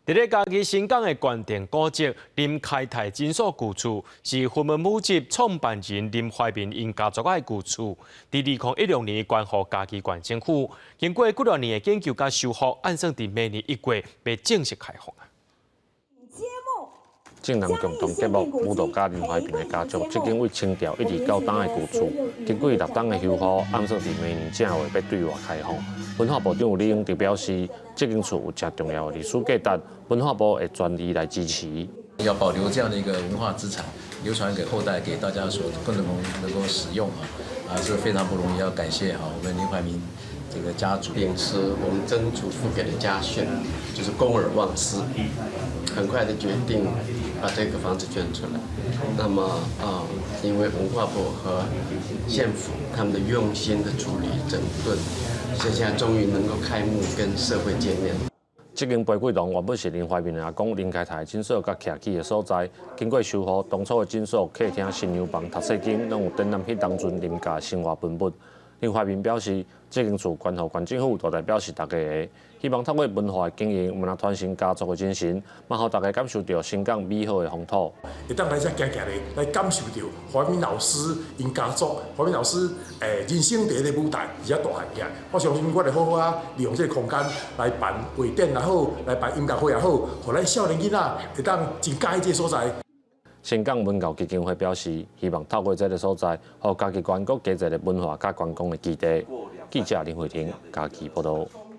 佇咧嘉義伸港的關定古蹟林開泰診所舊厝，是雲門舞集創辦人林懷民𪜶家族的舊厝。佇2016年捐予嘉義縣政府，經過幾多年的研究佮修復，按算佇明年1月欲正式開放。眾人共同節目舞蹈家林懷民的家族，這間位清朝一直到今的舊厝，經過六冬的修復，按算佇明年正月欲對外開放。文化部長李永得表示，這間厝有誠重要的歷史價值，文化部會全力來支持。要保留這樣的一個文化資產，流傳給後代，給大家所共同能夠使用啊，啊是非常不容易。要感謝哈我們林懷民這個家族。秉持我們曾祖父給的家訓，就是公而忘私，很快的決定把這個房子捐出來。那麼啊，因為文化部和縣府他們的用心的處理整頓，現在終於能夠開幕跟社會見面。這間玫瑰堂原本是林懷民的阿公林開泰診所佮徛起的所在，經過修復，當初的診所、客廳、新娘房、讀冊間，攏有展覽彼當陣林家生活文物。林懷民表示，這間厝捐予縣政府，就代表是大家的，希望透過文化的經營，毋但傳承家族的精神，嘛予大家感受著伸港美好的風土。會當來遮行行咧，來感受著懷民老師𪜶家族，懷民老師人生第一个舞台，佇遮大漢起來。我相信我會好好仔利用這个空間來辦畫展也好，來辦音樂會也好，予咱少年囡仔會當真佮意這个所在。伸港文教基金會表示，希望透過這个所在，予嘉義縣閣加一个文化佮觀光的基地。記者林慧婷嘉義報導。